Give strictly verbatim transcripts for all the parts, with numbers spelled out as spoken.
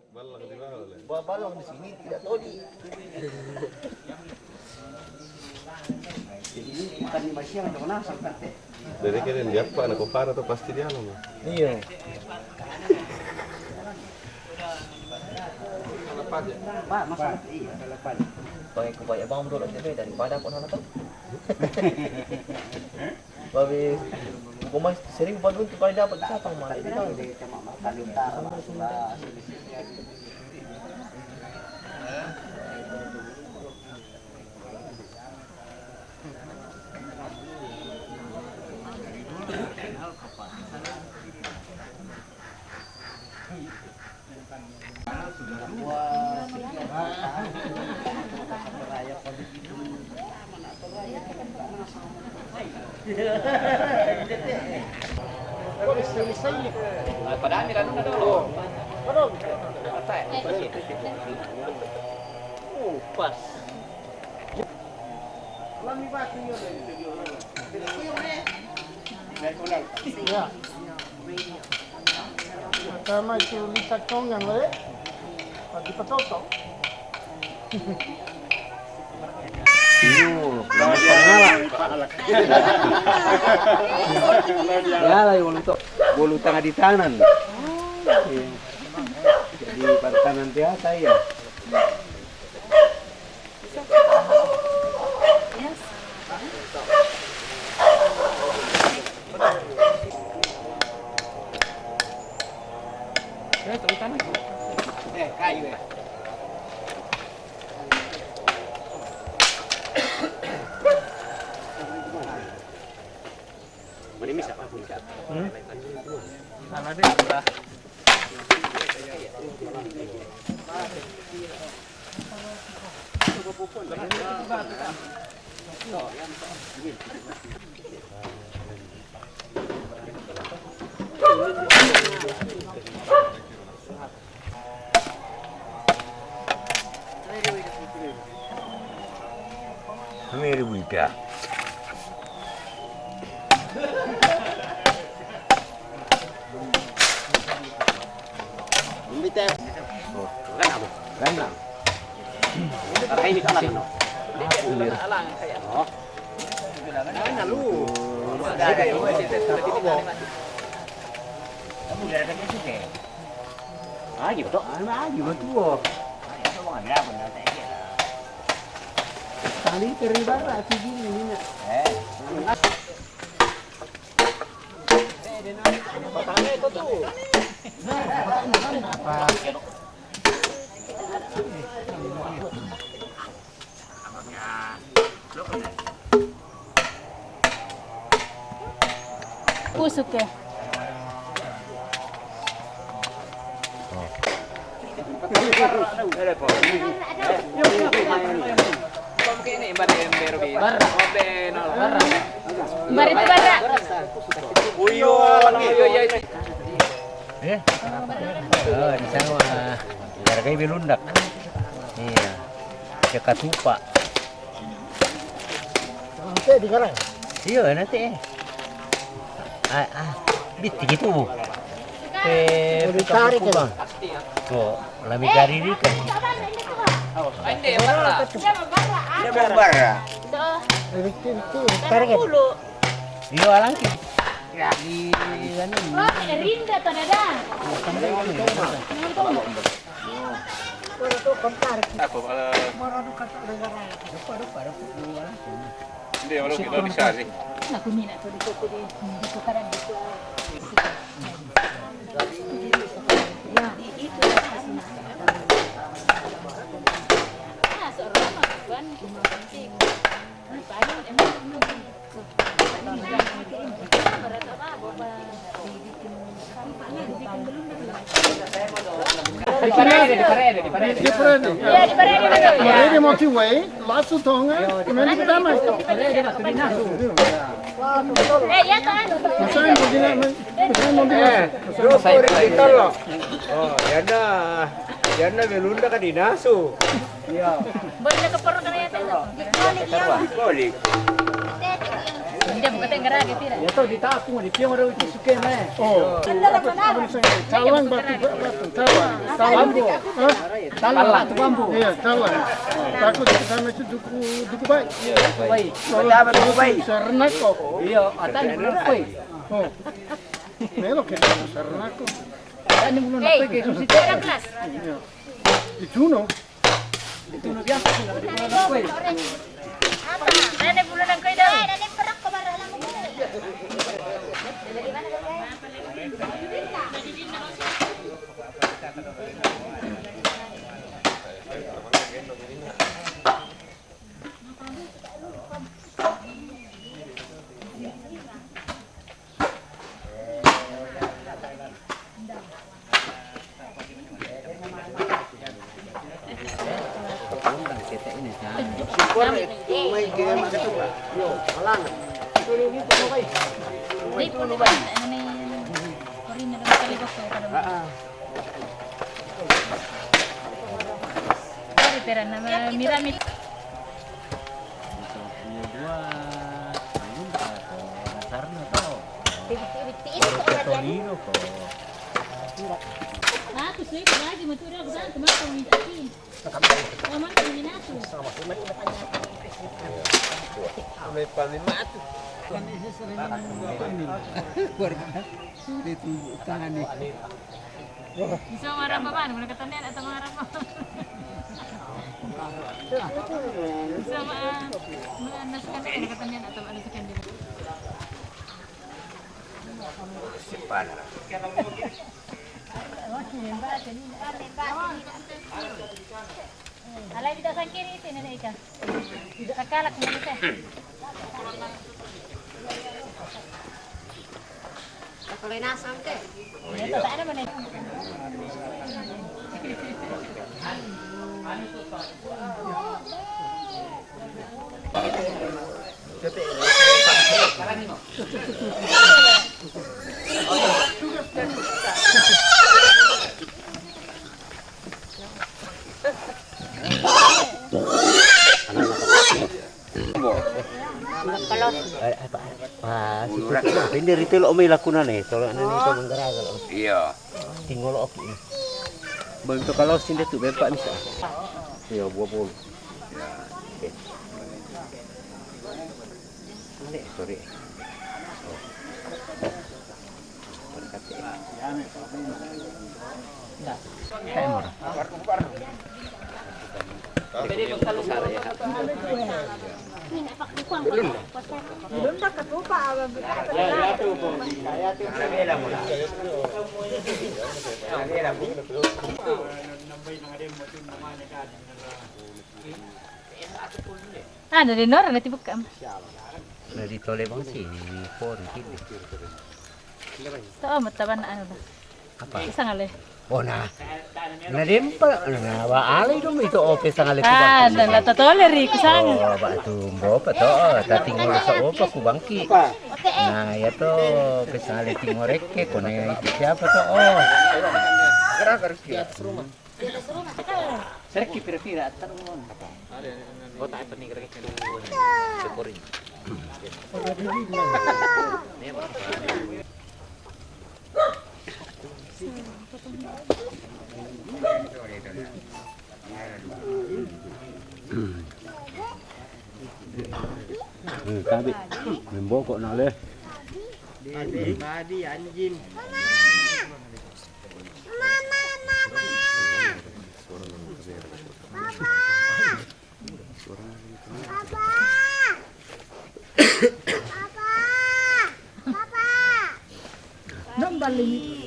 Ballang di bawah, le. Buah ballang di sini, tidak tahu di. Jadi ini bukan di Malaysia, ada mana sampai teh. Jadi kalian dia apa, anak kau para tu pasti dia nama. Iya. Pak, masa iya, ada lepas. Pakai kebaya bang dulu aja deh, daripada kau nonton. Babi, gua mah sering buat untuk kali dapat siapa mah. Tapi kan udah cuma makan di utara, Pak. Sudah, sudah, sudah. Padahal mira nuna dulu. Pas. Ya. Pertama itu minta tongan, le. Pagi petoto. Iyo, nama pangala. Ya lah, bolu to, bolu tangah di tanan. Iya. Jadi, pertanan biasa ya. Mana bisa apa puncak? Hmm? Salah deh, salah. Kami ribu ika. Umbite. Kan apa? Kan apa? Kakai ini kalah, no? Oh. Nah, lu. Kamu gara-gara itu, deh. Ayo, Dok. Ayo, ayo, betul. Tali terlibat lagi gini, ini, nak. Eh. Pusuk ya. Bara. Bara itu bara. Eh? Oh, di sana mah. Hargai belundak. Iya. Dia katupa. Nanti digarang. Iya, nanti, eh. Ah, ah, bitti gitu. Eh, boleh tarik, ya, Bang? Oh, lami gari di kan. Dia bara. Itu, itu, tarik, ya? Iya, alangki. Ya, di, anu. Oh, Rinda, Pak Dada. Ako, ah, hindi, wala kita di siya, eh. Naku mina to di koko di, di kukaran di ko. Ya, di itu. Ah, seorang mah, Tuan. Di parede, di parede, di parede. Iya, di parede, di parede. Parede mau ti wei, lasu tonga, meni pertama. Eh, iya, kan? Maksudnya begini, men. Eh, lu kok di kita lo? Oh, ya dah. Ya dah, belum dah kan dinasu. Iya. Boleh ke perut kena ya, Teh? Dikolik, ya. Kolik. Dia buka tengah raga tidak. Ya tahu di tapung, di pion ada itu suke, eh. Oh. Talang batu, batu, talang. Talang. Bambu. Hah? Talang batu bambu. Iya, talang. Takut di sana itu duku, duku baik. Baik. Kalau duku baik. Serenak kok. Iya, atan duku baik. Oh. Melo ke sana ko. Ini belum. Hei, nape ke susi tera kelas. Itu no. Itu no biasa. Ini belum nang koi dah. Dari pera nama Mirami. Untuk punya dua, ayun ka to, dasarna to. Bitti-bitti ini kok. Baru ke Tolino ko. Aku sih lagi mau tuh udah, udah, cuma kalau minta sih. Sama ini aku. Kami pamimatu. Keluarga. Itu tangan nih. Bisa marah apa, Bang? Mana katanya atau marah apa? Bisa ma-, mana suka nih, mana katanya atau mana suka nih? Simpan. Alai tidak sangkiri itu nenek ikan. Sakalak nenek ikan. Kalau nasang teh. Pindir itu lo, omi lakuna nih, tolong ini itu menggeragal. Iya. Tinggal oke. Bentuk kalau sini tuh bempak bisa. Iya, dua puluh. Oke. Sorry. Anu, di nora nanti buka. Nah, di tole bang sini, pori kiri. Tahu, mataban anu lah. Apa? Pisang ale. Oh, nah. Nah, dempa, nah, ba ale dong itu, oh, pisang ale ku bangki. Ah, nah, nah, tatole ri ku sanga. Oh, ba tumbo pa to, oh, tating mo sa opa ku bangki. Nah, ya to, pisang ale Timor Rekke, ko na itu siapa to? Oh. Serki pira-pira, atar mo. Oh, tak apa nih, kira-kira. Syukurin. Eh, tabi. Membokok na le. Babi, babi, anjing. Mama, mama. Papa. Papa. Papa. Papa. Nang bali.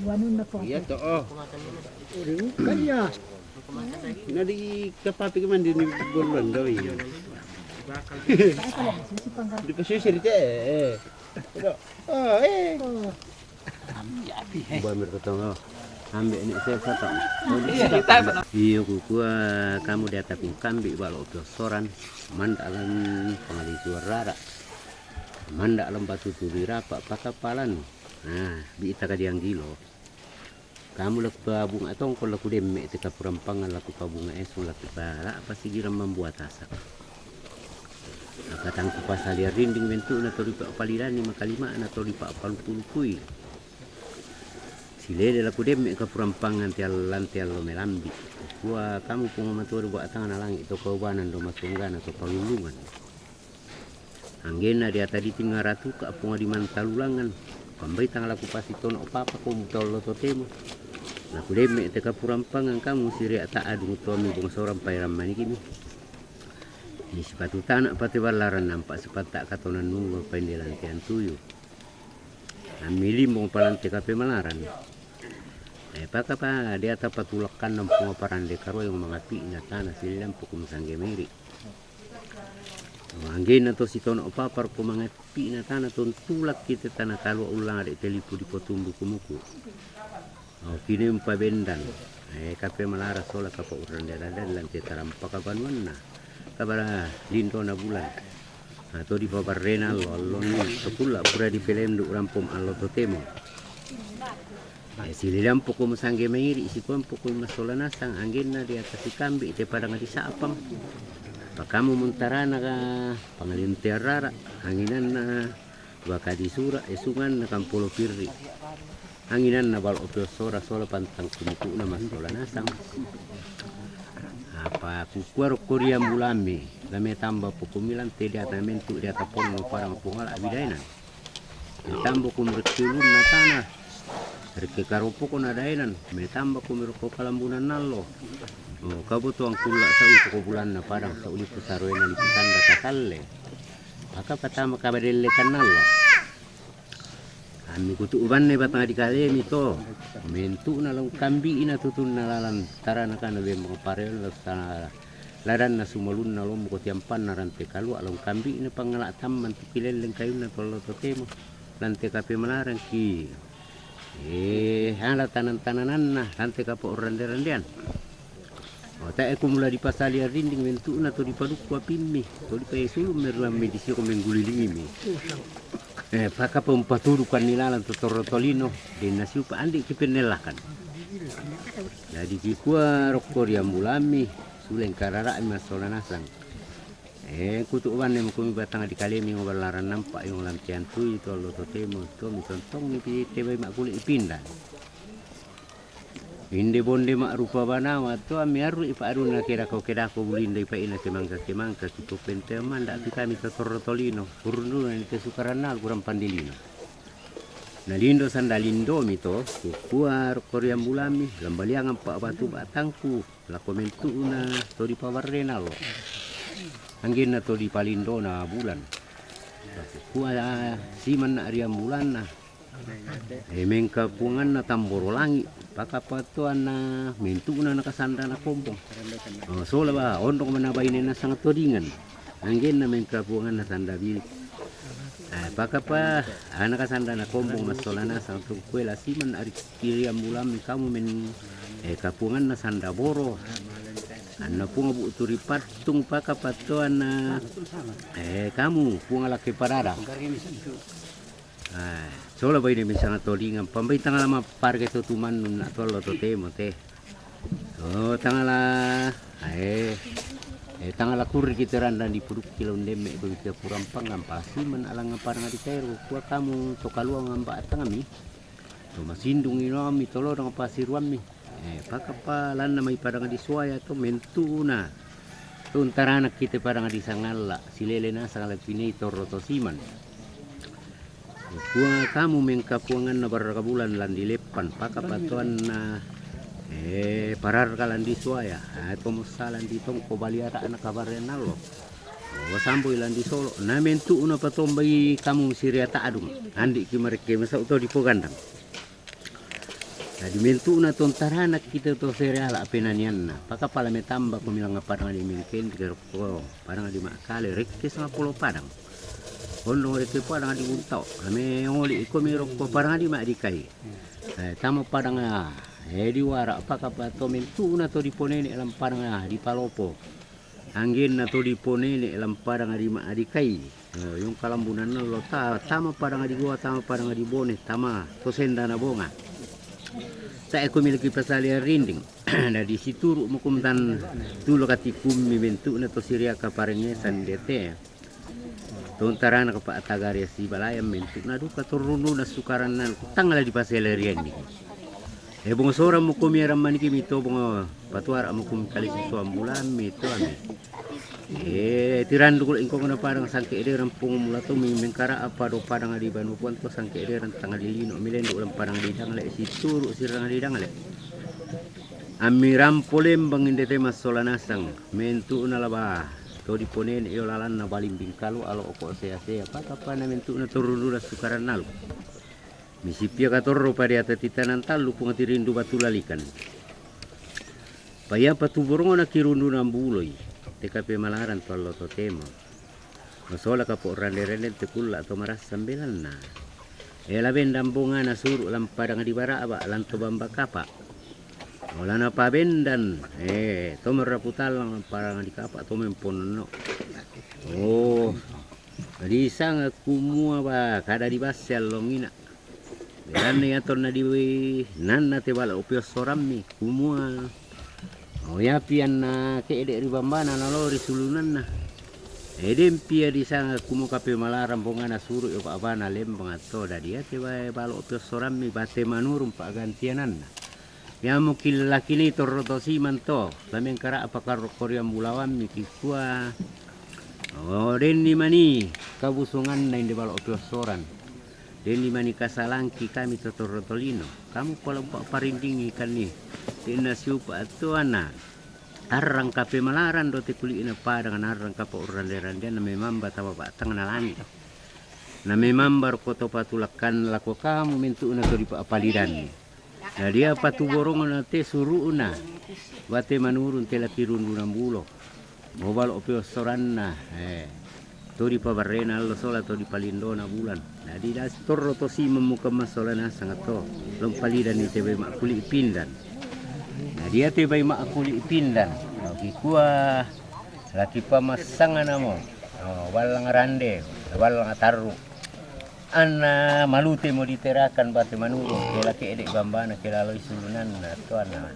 Wanu na po. Iya to, oh. Kaya. Na di kapapi ka man din ni Bolon daw iya. Di ka sisir ka, eh. Oh, eh. Ba mir tatong, oh. Ambe ni saya sata. Iyo, kukua kamu di ataping kambi balo piosoran. Manda alam pangali suarara. Manda alam batu turi rapa pakapalan. Nah, bi ita kadiang gilo. Kamu laku pa bunga tongkol, laku demme te kapurampangan, laku pa bunga esong, laku pa la apa sigiran mambuat asak. Nakatangku pasali rinding mentu'na to ripa'palidani, makalima'na to ripa'palupu-lupui. Silele la kudemme' kapurampangan te al-, lan te allo melambi'. Kua kamu Puang Matua Diba'tangna langi' to kaubanan do masuanggana to palullungan. Anggenna deata ditingngaratuka Puang Dimantalulangan, pambaitang la kupasitono' papa komu to allo totemo. La kudemme' te kapurampangan kamu sirea ta'adung to ami bongsoran paeran manikimi. Ni sipatutana' pate ballaran nampa' sipatta' katonan nunggu painde lantean tuyu. Ammi limbong palante kapemalaran. E, pakapa deata patulakkanna Puang parande karoeng mangapi'na tana silampu kum sangge meri. Anggenna to sitono' papar ko mangapi'na tana tontulak kite tana kalua' ullang ade' telipu dipotumbu kumuku. O, kine umpabendan. E, kapemalaran sola kapa'urrande-rande lante tarampa kabanuanna. Kabara lindona bulan. Ato dipabarrena allo-alloni, sokulla' pura dipelendu' rampom allo totemo. E, sililampu kum sangge mairi', sikoampu kum massola nasang, anggenna deata sikambi' te padang disa'pang. Pakamu muntarana ka pangalintean rara', anginanna baka disura', e, sunganna kampolo pirri'. Anginanna balo' piossora sola pantang kumuku'na massola nasang. Apa kukua rokko ri ambulammi, la metamba pokomi lante deata mentu' deata ponno parang pongala' bidaenan. Metamba kumi rekke ulunna tana, rekke karopokona daenan, metamba kumi rokko kalambunan allo. O, kabotoang kulla' sa'i poko bulanna padang, sa'uli pusaroena lipu sanda kakalle. Maka patama kabadellekan allo. Ammi kutu' banne batang dikalemi to. Mentu'na la ungkambi'ina tutunna lalan taranakana bembang pareon la sa-, ladanna sumalunna lombo ko tiampanna rante kalua' la ungkambi'ina pangala' tamman tu kilelleng kayunna to allo totemo. Lante kapemalaran ki. E, ala tanan-tanananna, lante kapa'urrande-randean. O, tae' kumula dipasali arinding mentu'na to dipadukku apimmi, to dipaesulummi ruammi disiko menggulilingimi. E, pakapa umpatudukanni lalan to torro tolino, denna siupa andi' kipennellakan. Jadi kikua rokko ri ambulammi, sule engkarara'mi massola nasang. E, kutu' banne mukumi batang dikalemi ngoballaran nampa' yong lantean tui to allo totemo, to mitontongi pi te bai ma'kule' ipindan. Inde bonde ma'rupa banawa to ammi arru'i pa'adunna kedako-kedako bulindo ipa'ina kemangka-kemangka kipopente manda' pi kami to torro tolino, urrunduna ni te sukaranna lu kurang pandilino. Na lindo sanda lindomi to, kukua rokko ri ambulammi, lambaliangan pa'batu batangku, lako mentu'na to dipabarrena allo. Anggenna to dipalindona bulan. Kukua simanna ri ambulanna. E, mengkapuanganna tamboro langi', pakapatoanna mentu'na nakasandana kombong. O, sola ba, ondong mana baine nasang todingan. Anggenna mengkapuanganna sanda bili. E, pakapa, a, nakasandana kombong massola nasang tu kuela siman ari kiri ambulammi kamu men, e, kapuanganna sanda boro. Anna Puang bu'tu ri pattung pakapatoanna, e, kamu Puang lakke parada. Ai, sola baine misanga todingan, pambaitang la mapparga to tumannunna to allo totemo te. O, tangala, ae, e, tangala kurri kite randang dipudukki la undemme' ko mikia purampang, ampa siman alang parang dikairo, kua kamu to kaluang amba' tangami. To masindung inoammi, to lodang pasiruammi. E, pakapa lanna mai padang disuaya to mentu'na. To untaranak kite padang disangalla, silele nasang la pinei torro to siman. Kua kamu mengkapuanganna barraka bulan lan dileppan, pakapatoanna, e, pararka lan disuaya, e, tomossa lan ditongko baliara'na kabarrean allo. O, samboi lan disolo, na mentu'na patombai kamu sirea ta'dung, andi' ki marekke masau to dipogandang. Jadi mentu'na tontaranak kite to sereala' penanianna, pakapala metamba ko milang padang di mengkendri rokko, padang di ma'kale, rekke sangappulo padang. Ondong rekke padang di buntao, ame oli' ko mi rokko padang di ma'dikai. E, tama padang, e, di wara', pakapa to mentu'na to diponene' lam padang, di palopo. Anggenna to diponene' lam padang di ma'dikai. O, yong kalambunanna lo ta-, tama padang di goa, tama padang di bone, tama to sendana bonga. Tae' ko miliki pasali rinding. Dadi situru' mukum tan tulo katikummi mentu'na to siriaka parengngesan dete. Tontarana ka pa'tagari si balayan mentu' na duka torrundu na sukaran na tangala di paselerian ni. E bongo soran mo komi aran maniki mito bongo patuara mo komi kali susuan bulan mito ami. E tirandu kulo ingkong na padang sangke ederan pungu mula to mi mengkara apa do padang di banu puan to sangke ederan tangah di lino milendu ulang padang di dangle si turu sirang di dangle. Ami rampo lembang inde te massola nasang mentu' na laba to di ponene iyo lalanna balimbing kalu alo oko sea-sea patapana mentu' na torrundu na sukaran nalu. Misipia katorro pada ata titanan tallu punga tirindu batu lalikan. Paya patuborongona kirundu nambuloi teka pemalaran to allo totemo. Masola kapo rande-rande te kulla to marassan belanna. E la bendan bongana suru' lampadang di bara'ba lanto bamba kapa. Olana pabendan e to merraputallang lampadang di kapa to memponno. Oh, disanga kumua ba kada di basse allongina. Belanna iya tonna di nanna te bala upiossorammi kumua. Oh, yapi anna ke'de' ri bambana nalo ri sulunanna. Edempi iya disanga kumuka pemalaran bongana suru' iyo ba'bana lembang atto dadi iya te bae balo' piossorammi bate manurung pa'gantiananna. Iya mukillakini torro tosimang to lamengkara' pakarokko ri ambulawammi kikua. Oh, denni mani kabusunganna inde balo' piossoran. Denni mani kasalangki kami to torro tolino. Kamu pola upa' parindingi kanni. Denna siupa' attoanna. Arrangka pemalaran do te kuli'na padang na arrangka pa'urrande-randean na memamba tama ba'tangna langi'. Na memamba rokko to patulakkan lako kamu mentu'na to dipa'palidanni. Na dia patuborongna te suru'na bate manurung te lakirundu nambulo. Mobalo' piossoranna e to dipabarrena allo sola to dipalindona bulan. Jadi dasi torro tosimang mukang massola nasang to lompalidanni te bai ma'kuli' pindan. Na dia te bai ma'kuli' pindan. Kikua laki pamassangana mo. Oh, ballang rande, ballang tarru'. Anna malute mo diterakan bate manurung kela ke'de' bambana kela loi sulunanna to anna.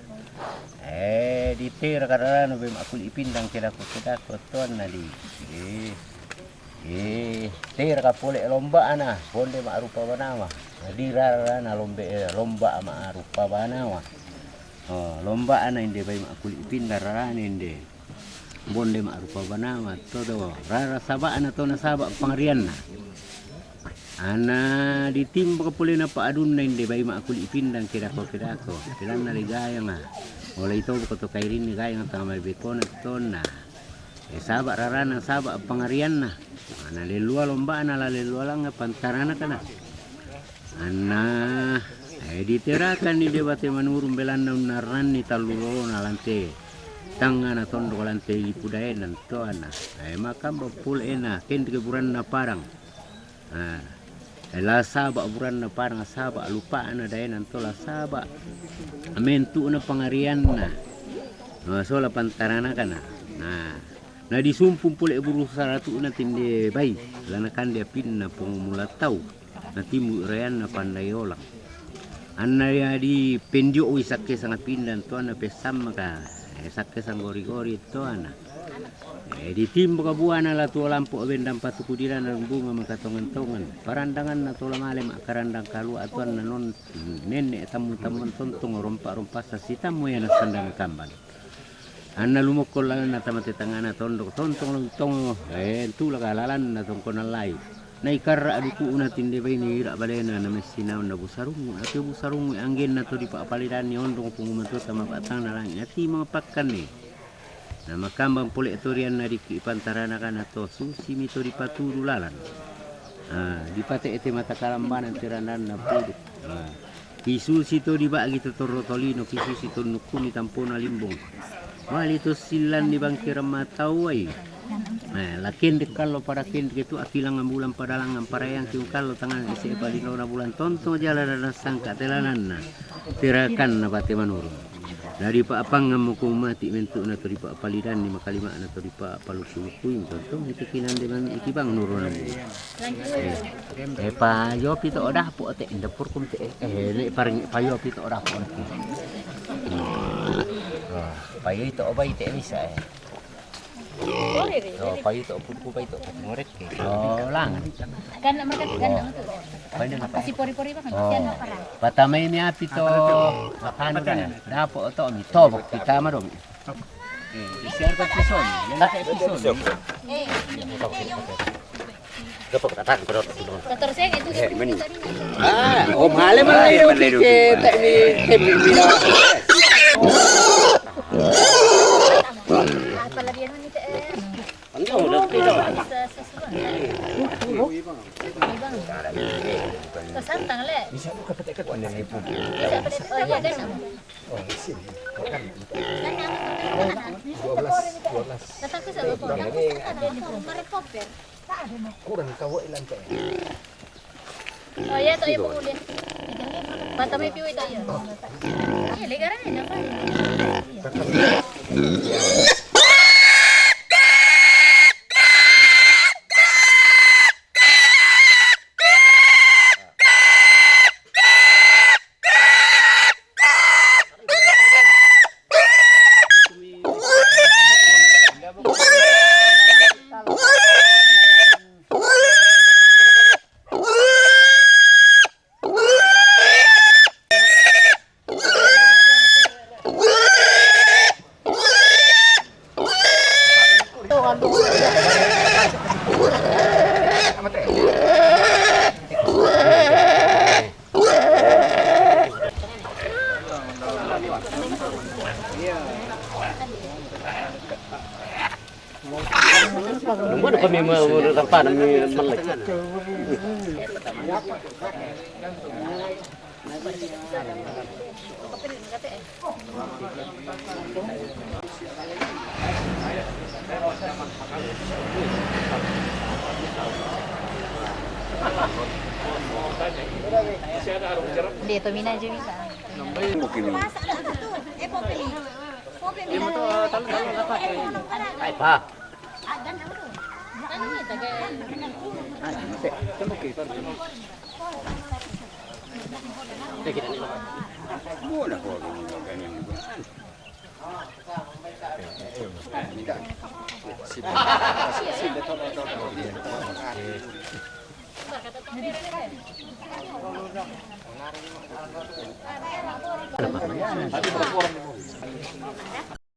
E ditera kararana bai ma'kuli' pindang kedako-kedako to anna di. E e teraka pole lomba'na bonde ma'rupa banawa. Dirarana lombe lomba' ma'rupa banawa. Oh, lomba'na inde bai ma'kuli' pindang rarana inde. Bonde ma'rupa banawa to do rara saba'na to nasaba' pangarianna. Anna ditimbak pole napa'adunna inde bai ma'kuli' pindang kedako-kedako. Kelanna le gayanga. Olai to boko to kairinni gayanga tama mai bekona tonna. E saba' rarana saba' pangarianna. Anna lellua lomba'na la lellua langa pantaranakana. Anna e diterakanni debate manurung belanna unnarranni tallu lolona lante tangngana tondok lante lipu daenan to anna. E makamba pole ena kendek buranna parang. E la saba' buranna parang saba' lupa'na daenan to la saba' mentu'na pangarianna. Sola pantaranakana. Na disumpung pole buru saratu'na tinde bai la nakande apinna pong mula tau. Natimbu' rayanna pandai olang. Anna dipendio'i sakke sangapindan to anna pessammaka e sakke sanggori-gori to anna. E ditimbaka buana la tuo lampo bendang patuku dirana bunga makatongan-tongan parandanganna to la male ma'karandang kalua' to anna non nenne' tammu-tammuan tontong rompa-rompassa sitammu iya nassandang kamban. Anna lumokkon lalanna tama te tangngana tondok tontong lontong e tulaka lalanna tongkonan lai. Naikarra' duku'na tinde baine ira' balena namessinaun nabusarungngu' napio busarungngu' anggenna to dipa'palidanni ondong pungu matua tama ba'tangna langi' natimang pakkanni. Namakambang pole' to rianna dikki' pantaranakana to susimi to dipatudu lalan. Dipate'te mata kalambanan te randanna pudu. Kisusi to diba'gi to torro tolino kisusi to nukkuni tampona limbong. Mali to sillanni bangkirang matauai. La kendek kallo pada kendek tu akilangan bulan pada langan parayangki ungkallo tangan ise palinona bulan tontong jala dana sangka telananna terakanna bate manurung. Dadi pa'pangammo ko mati mentu'na to dipa'palidanni makalima'na to dipa'palukku-lukkui tontong iki kinande mami iki bang nurunammu. E payopi to odapo' te ndapurkum te e ne' parengngi' payopi to odapo' naki. Payoi to obai te misa e. Pori ri. Oh, paito, putku paito, pati ngorek ke. Oh, langan. Kan mereka kan tu. Paito apa? Kasi pori-pori bang. Oh. Patamai mi api to. Makan kan. Dapo to mi tobok kita ma dong. Eh, siar ka pison. Yang ka pison. Eh. Katorse itu dia. Ah, oh, male male itu kita ni kami bila. Apa lagi yang ni teh? Anda udah tidak. Sesama. Sesantang le. Bisa buka petek ke tuan yang itu. Bisa petek. Oh iya kan. Oh, sini. Kan nama. Dua belas, dua belas. Datang ke sana. Kurang kau ilang teh. Oh iya, tak iya pengulin. Mata mai piu itu iya. Iya, legaran ini apa? Mana kami mau dapat kami melek. Dia tu mina je bisa. Masak dah tu. Eh, popi ni. Popi ni. Ai pa.